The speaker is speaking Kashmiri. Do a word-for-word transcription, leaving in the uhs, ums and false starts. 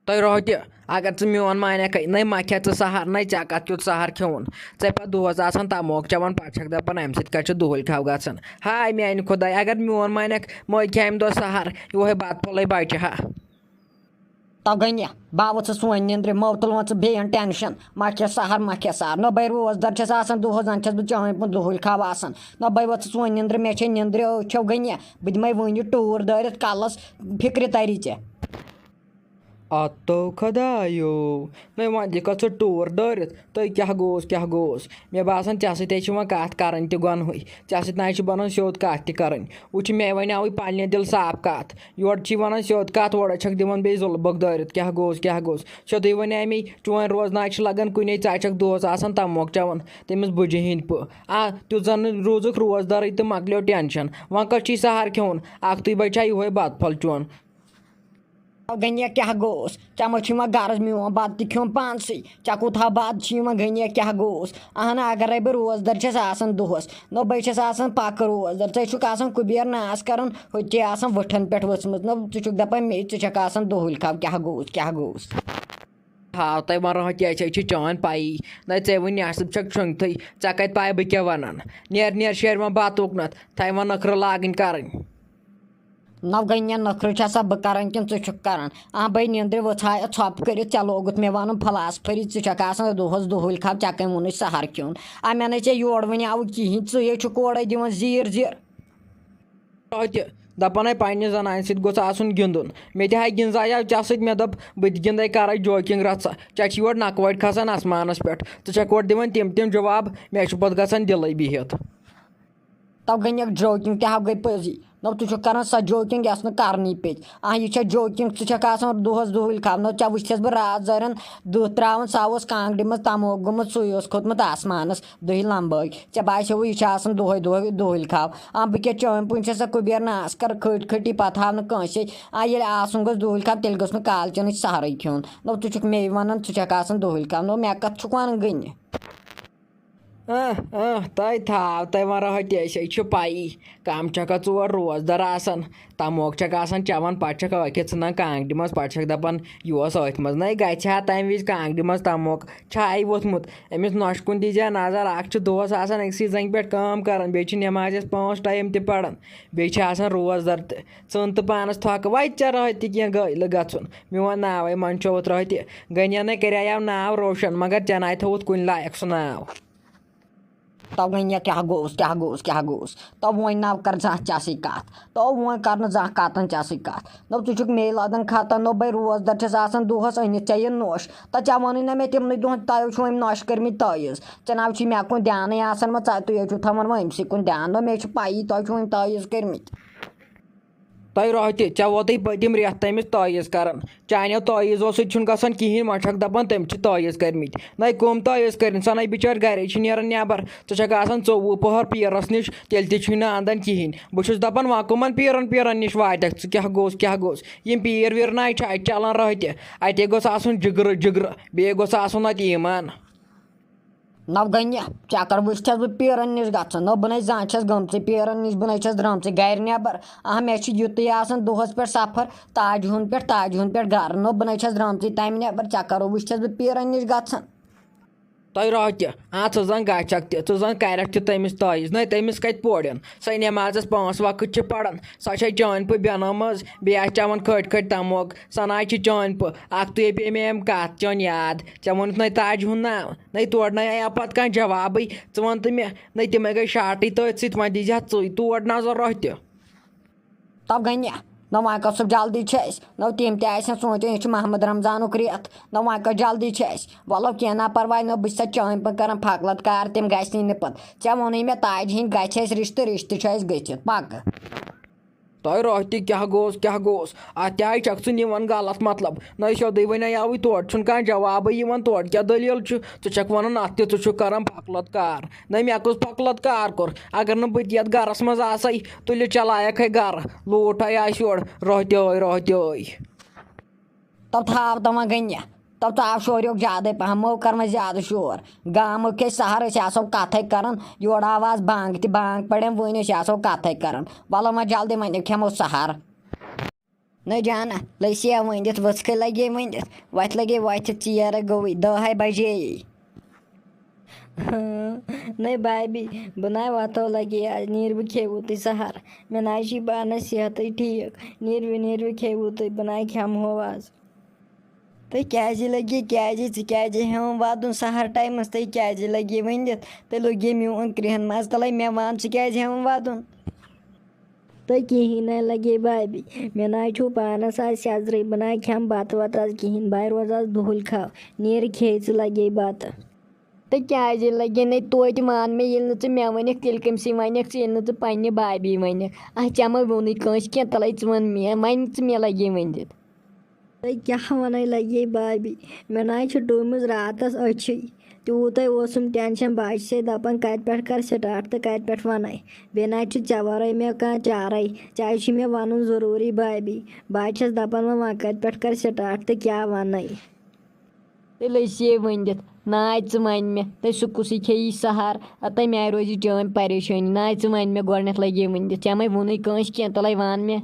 تۄہہِ روہہِ تہِ، اگر ژٕ میون مانکھے، نَے ما کھےٚ ژٕ سحر، نَے ژےٚ کَتھ کیُتھ سحر کھیوٚن؟ ژےٚ پَتہٕ دۄہَس آسان تَموک چٮ۪وان، پَتہٕ چھَکھ دَپان اَمہِ سۭتۍ کَتہِ چھُ دُہٕلۍ کھاو گژھان؟ ہاے میٛانہِ خۄداے، اگر میون مانکھ، مٔہ کھےٚ اَمہِ دۄہ سحر، یِہوٚے بَتہٕ پھوٚلَے بَچہِ ہا۔ تَو گٔے نہ، بہٕ آوُس ژٕ سونہِ نیٚنٛدرِ، مہ تُل وۄنۍ ژٕ بیٚیَن ٹٮ۪نشَن، ما کھےٚ سحر، ما کھےٚ سحر، نہ بَے روزدَر چھَس آسان دۄہَس، زَن چھَس بہٕ چٲنۍ پٲٹھۍ دُہٕلۍ کھاو آسان، نہ بَے وۄتھ ژٕ سونہِ نیٚنٛدرِ، مےٚ چھے نیٚنٛدرِ أچھو گٔے نہ، بہٕ دِمَے وٕنہِ ٹوٗر دٲرِتھ کَلَس، فِکرِ تَری ژےٚ۔ اَتو خۄدایو، نَے وۄنۍ دِکھ ژٕ ٹوٗر دٲرِتھ۔ تہٕ کیٛاہ گوٚوس، کیٛاہ گوٚوس؟ مےٚ باسان، ژےٚ سۭتۍ ہے چھِ وۄنۍ کَتھ کَرٕنۍ تہِ گۄنہٕے۔ ژےٚ سۭتۍ نہ حظ چھِ بَنان سیوٚد کَتھ تہِ کَرٕنۍ۔ وٕچھ، مےٚ وَنیٛاوٕے پنٛنہِ دِلہٕ صاف کَتھ۔ یورٕ چھی وَنان سیوٚد کَتھ، اورٕ چھَکھ دِوان بیٚیہِ زُلہٕ بۄکھ دٲرِتھ۔ کیٛاہ گوٚوس، کیٛاہ گوٚوس؟ سیوٚدُے وَنیٛاے مے، چون روزناے چھِ لَگان کُنے، ژٕ ہا چھَکھ دۄہَس آسان تَموک چٮ۪وان، تٔمِس بٕجہِ ہِنٛدۍ پٲٹھۍ۔ آ، تیُتھ زَن نہٕ روٗزُکھ روزدَرٕے تہٕ مۄکلیو ٹٮ۪نشَن۔ وۄنۍ کَتھ چھی سحر کھیوٚن؟ اَکھتُے بَچہِ ہا یِہوٚے بَتہٕ پھوٚل چون۔ گٔنیہ کیٛاہ گوٚوُس؟ ژےٚ ما چھُے وۄنۍ غرض میون بَتہٕ تہِ کھیوٚن پانسٕے؟ ژےٚ کوٗتاہ بَتہٕ چھُے وۄنۍ؟ گٔنیہ کیٛاہ گوٚوُس؟ اہن، اگرے بہٕ روزدَر چھَس آسان دۄہَس، نہ بہٕ چھَس آسان پَکہٕ روزدَر، ژٕ چھُکھ آسان کُبیر ناس کَران، ہُتہِ آسان وٕٹھَن پٮ۪ٹھ ؤژھمٕژ، نہ ژٕ چھُکھ دَپان مے ژٕ چھَکھ آسان دۄہٕلۍ کھاو، کیٛاہ گوٚوُس، کیٛاہ گوٚوُس؟ ہاو تۄہہِ وۄنۍ رۄہَے تہِ، اَسہِ چھِ چٲنۍ پَیی، نہ ژےٚ وٕنہِ آسہٕ چھَکھ شۄنٛگتھٕے، ژےٚ کَتہِ پَے بہٕ کیٛاہ وَنان؟ نیر نیر شیرِ وۄنۍ بَتہٕ اُکنَتھ، تھاے وۄنۍ نٔکھرٕ لاگٕنۍ کَرٕنۍ۔ نو گٔنیا، نٔکھرٕ چھا سا بہٕ کران کِنہٕ ژٕ چھُکھ کران؟ آ، بے نیندرِ ؤژھایَتھ ژھۄپہٕ کٔرِتھ، ژےٚ لوگُتھ مےٚ وَنُن فلاسفری، ژٕ چھَکھ آسان دۄہَس دُہٕلۍ کھاو، ژےٚ کَمہِ ووٚنُے سحر کھیوٚن؟ آ، مےٚ نے ژےٚ یور وٕنہِ آوُ کِہیٖنۍ، ژٕے چھُکھ اورَے دِوان زیٖر زیٖر۔ توتہِ دَپان ہے پنٛنہِ زنانہِ سۭتۍ گوٚژھ آسُن گِنٛدُن۔ مےٚ تہِ ہا گِنٛزایاو ژےٚ سۭتۍ، مےٚ دوٚپ بہٕ تہِ گِنٛدَے کَرَے joking رَژھا۔ ژےٚ چھِ یورٕ نَکوَٹۍ کھسان آسمانَس پٮ۪ٹھ، ژٕ چھَکھ اورٕ دِوان تِم تِم جواب، مےٚ چھُ پَتہٕ گژھان دِلٕے بِہِتھ۔ تو گٔے نہٕ joking تہِ ہا گٔے پٔزی۔ نو، ژٕ چھُکھ کران سۄ joking یۄس نہٕ کرنی پیٚیہِ۔ آ، یہِ چھےٚ joking، ژٕ چھَکھ آسان دۄہَس دُہٕلۍ کھاو۔ نو، ژےٚ وٕچھتھَس بہٕ راتھ زَرٮ۪ن دٕہ ترٛاوان، سۄ اوس کانٛگرِ منٛز تَموک گوٚمُت، سُے اوس کھوٚتمُت آسمانَس دٕہہِ لَمبٲے۔ ژےٚ باسیوُ یہِ چھِ آسان دۄہَے دۄہَے دُہٕلۍ کھاو؟ آ، بہٕ کیٛاہ چٲنۍ پٲٹھۍ چھَسا کُبیر ناس کَر کھٔٹۍ کھٔٹی پَتہٕ ہاو نہٕ کٲنٛسے۔ آ، ییٚلہِ آسُن گوٚژھ دُہٕلۍ کھاو، تیٚلہِ گوٚژھ نہٕ کالچَنٕچ سہرٕے کھیوٚن۔ نو، ژٕ چھُکھ مے وَنان، ژٕ چھَکھ آسان دُہٕلۍ کھاو۔ نو، مےٚ کَتھ چھُکھ وَنان گٔنہِ؟ اہ، اہ، تۄہہِ تھاو، تۄہہِ وَنرو ہا تہِ، أسۍ ہے چھِ پَیی، کَم چھَکھ ژٕ اورٕ روزدَر آسان، تَموک چھَکھ آسان چٮ۪وان، پَتہٕ چھَکھ ٲکھِتھ ژھٕنان کانٛگرِ منٛز، پَتہٕ چھَکھ دَپان، یہِ اوس أتھۍ منٛز۔ نَے گژھِ ہا تَمہِ وِزِ کانٛگرِ منٛز تَموک، چھا اَے ووٚتھمُت؟ أمِس نۄشہِ کُن دیٖزِ ہا نظر، اَکھ چھِ دۄہَس آسان أکسٕے زَنٛگہِ پٮ۪ٹھ کٲم کَران، بیٚیہِ چھِ نٮ۪مازِ اَسہِ پانٛژھ ٹایم تہِ پَران، بیٚیہِ چھِ آسان روزدَر تہِ، ژٕن تہٕ پانَس تھۄکہٕ، وَتہِ ژےٚ رٲتۍ تہِ کینٛہہ گٲلۍ گژھُن، میون ناوَے منٛدچھووُتھ رٲتۍ تہِ۔ گٔنیا نے کریایاو ناو روشن، مگر ژےٚ ناے تھووُتھ کُنہِ لایق سُہ ناو۔ تو گٔنیا کیٛاہ گوٚوُس، کیٛاہ گوٚوُس، کیٛاہ گوٚوُس؟ تو وۄنۍ ناو کر زانٛہہ ژےٚ سۭتۍ کَتھ۔ تو وۄنۍ کر نہٕ زانٛہہ کَتَن ژےٚ سۭتۍ کَتھ۔ نو، ژٕ چھُکھ مے لادان خطا، نو، بے روزدر چھَس آسان دۄہَس أنِتھ ژےٚ یہِ نوٚش۔ تہٕ ژےٚ ووٚنُے نہ مےٚ تِمنٕے دۄہَن، تۄہہِ چھُو أمۍ نۄش کٔرمٕتۍ تٲیٖز۔ ژےٚ نہ چھُے مےٚ کُن دیانٕے آسان، وۄنۍ ژٕ، تُہۍ حظ چھُو تھاوان وۄنۍ أمۍ سٕے کُن دیان۔ نو، مےٚ چھِ پَیی تۄہہِ چھُو أمۍ تٲیٖز کٔرمٕتۍ۔ تۄہہِ روہہِ تہِ، ژےٚ ووتُے پٔتِم رٮ۪تھ تٔمِس تٲیٖز کران۔ چانیو تٲیٖزو سۭتۍ چھُنہٕ گژھان کِہیٖنۍ، وۄنۍ چھکھ دپان تٔمۍ چھِ تٲیٖز کٔرمٕتۍ۔ نَے کٕم تٲیٖز کٔرِنۍ؟ سۄ نَے بِچٲرۍ گرے چھِ نیران نٮ۪بر۔ ژٕ چھکھ آسان ژوٚوُہ پۄہر پیٖرس نِش، تیٚلہِ تہِ چھُے نہٕ اندان کِہیٖنۍ۔ بہٕ چھُس دپان وۄنۍ کٕمن پیٖرن پیٖرن نِش واتکھ ژٕ؟ کیٛاہ گوٚژھ، کیٛاہ گوٚژھ؟ یِم پیٖر ویٖر نَے چھِ اَتہِ چلان رٲتہِ۔ اَتے گوٚژھ آسُن جِگرٕ، جِگرٕ۔ بیٚیہِ گوٚژھ آسُن اَتہِ ایٖمان۔ نو گٔنیہ، ژےٚ کر وٕچھتھس بہٕ پیٖرن نِش گژھان؟ نو، بہٕ نے زانٛہہ چھَس گٔمژٕے پیٖرن نِش، بہٕ نے چھَس درٛامژٕے گرِ نٮ۪بر۔ آ، مےٚ چھُ یُتُے آسان دۄہس پٮ۪ٹھ سفر، تاج ہُن پٮ۪ٹھ، تاج ہُن پٮ۪ٹھ گرٕ۔ نو، بہٕ نے چھَس درٛامژٕے تَمہِ نٮ۪بر، ژےٚ کر وٕچھتھس بہٕ پیٖرن نِش گژھان؟ تۄہہِ راتھ تہِ، آ، ژٕ زن گژھکھ تہِ، ژٕ زن کرکھ تہِ تٔمِس تٲیٖز۔ نَے، تٔمِس کتہِ پورن؟ سۄے نٮ۪مازس پانٛژھ وقت چھِ پران، سۄ چھے چٲنۍ پٲٹھۍ بے نمٲز، بیٚیہِ آسہِ چٮ۪وان کھٔٹۍ کھٔٹۍ تموک، سۄ نہ چھِ چٲنۍ پٲٹھۍ۔ اکھتُے پیٚیہِ مےٚ أمۍ کتھ چٲنۍ یاد۔ ژےٚ ووٚنُتھ نَے تاج ہُنٛد ناو، نَے تورٕ نَے آیاو پَتہٕ کانٛہہ جوابٕے۔ ژٕ وَن تہٕ مےٚ، نَے تِمَے گٔے شاٹٕے تٔتھۍ سۭتۍ، وۄنۍ دیٖزِ ہا ژٕے تور نظر رۄہہِ تہِ۔ تَو گٔے نہ، نہ وۄنۍ کۄس سۄ جلدی چھِ اَسہِ، نہ تِم تہِ آسن سونٛچان، یہِ چھُ محمد رمضانُک رٮ۪تھ، نہ وۄنۍ کۄس جلدی چھِ اَسہِ۔ وَلو کینٛہہ نہ پَرواے، نہ بہٕ چھَسا چٲنۍ پٲٹھۍ کَران فقلت کار، تِم گژھِ نہٕ پَتہٕ۔ ژےٚ ووٚنُے مےٚ تاجہِ ہِنٛدۍ گژھِ اَسہِ رِشتہٕ، رِشتہٕ چھُ اَسہِ گٔژھِتھ پَکہٕ۔ تۄہہِ راتھ تہِ کیٛاہ گوٚوس، کیٛاہ گوٚوس؟ اَتھ تہِ ہاے چھَکھ ژٕ نِوان غلط مطلب۔ نَے سیوٚدُے وَنے آوٕے، تورٕ چھُنہٕ کانٛہہ جوابٕے یِوان، تورٕ کیٛاہ دٔلیٖل چھُ؟ ژٕ چھَکھ وَنان اَتھ تہِ ژٕ چھُکھ کَران فقلت کار۔ نَے مےٚ کُس فقلت کار کوٚر؟ اگر نہٕ بہٕ تہِ یَتھ گَرَس منٛز آسَے، تُلِتھ چَلایَکھ ہے گَرٕ، لوٗٹھ ہے آسہِ یورٕ، روٚہتہِ ٲے، روٚہتہِ ٲے۔ تو تھاو تہٕ وۄنۍ گٔنیہ۔ تو ژاو شوریوک زیادَے پَہَم، مو کَر وۄنۍ زیادٕ شور۔ گامُک کھے سحر، أسۍ آسو کَتھَے کَران۔ یورٕ آو آز بانٛگ تہِ، بانٛگ پَرٮ۪م وٕنۍ، أسۍ آسو کَتھَے کَران۔ وَلہٕ وۄنۍ جلدی، وۄنۍ کھٮ۪مو سحر۔ نہ جانا، لٔسیا ؤنِتھ، ؤژھکھٕے لگے ؤنِتھ، وَتھِ لگے وَتھِ، ژیر گوٚوٕے، دَہے بجے۔ نہ بابی، بہٕ ناے وَتھو لگے آز، نیٖرِو کھیٚیِو تُہۍ سحر۔ مےٚ ناے چھِ پانَس صحتٕے ٹھیٖک، نیٖرِو نیٖرِو کھیٚیِو تُہۍ، بہٕ ناے کھٮ۪مہو آز۔ تُہۍ کیٛازِ لگے، کیٛازِ، ژٕ کیٛازِ ہٮ۪وان وَدُن سحر ٹایمَس؟ تُہۍ کیٛازِ لگے ؤنِتھ؟ تُہۍ لوٚگے میون کرٛہن ماز تَلَے، مےٚ وَن، ژٕ کیٛازِ ہٮ۪وان وَدُن؟ تُہۍ کِہیٖنۍ نَے لگے بابی، مےٚ ناے چھُو پانَس آز سیٚزرٕے، بہٕ ناے کھٮ۪مہٕ بَتہٕ وَتہٕ آز کِہیٖنۍ، بہٕ روزٕ آز دُہُل کھاو، نیٖرِ کھے ژٕ لگے بَتہٕ۔ تہٕ کیٛازِ لگے نَے توتہِ مان مےٚ، ییٚلہِ نہٕ ژٕ مےٚ ؤنِکھ، تیٚلہِ کٔمۍ سٕے وَنَکھ ژٕ، ییٚلہِ نہٕ ژٕ پنٛنہِ بابی وَنَکھ؟ اَتھ ژےٚ مہ ووٚنُے کٲنٛسہِ کینٛہہ، تَلَے ژٕ وَن مےٚ، وۄنۍ ژٕ مےٚ لگے ؤنِتھ۔ تُہۍ کیٛاہ وَنَے لگے بابی؟ مےٚ ناے چھِ ڈوٗمٕژ راتَس أچھٕے۔ تیوٗتَے اوسُم ٹٮ۪نشَن، بہٕ آسے دَپان کَتہِ پٮ۪ٹھ کَرٕ سٹاٹ تہٕ کَتہِ پٮ۪ٹھ وَنَے۔ بیٚیہِ ناے چھُ ژےٚ وَرٲے مےٚ کانٛہہ چارَے۔ ژےٚ چھُے مےٚ وَنُن ضروٗری بابی۔ بہٕ حظ چھَس دَپان وۄنۍ وۄنۍ کَتہِ پٮ۪ٹھ کَرٕ سٹاٹ تہٕ کیٛاہ وَنَے۔ تیٚلہِ ٲسۍ یے ؤنِتھ، ناے ژٕ وَن مےٚ، تہٕ سُہ کُسٕے کھیٚیہِ سحر، تہٕ مےٚ روزِ چٲنۍ پریشٲنی۔ ناے ژٕ وَن مےٚ گۄڈٕنٮ۪تھ لگے ؤنِتھ، ژےٚ مَے ووٚنُے کٲنٛسہِ کینٛہہ، تَلَے وَن مےٚ۔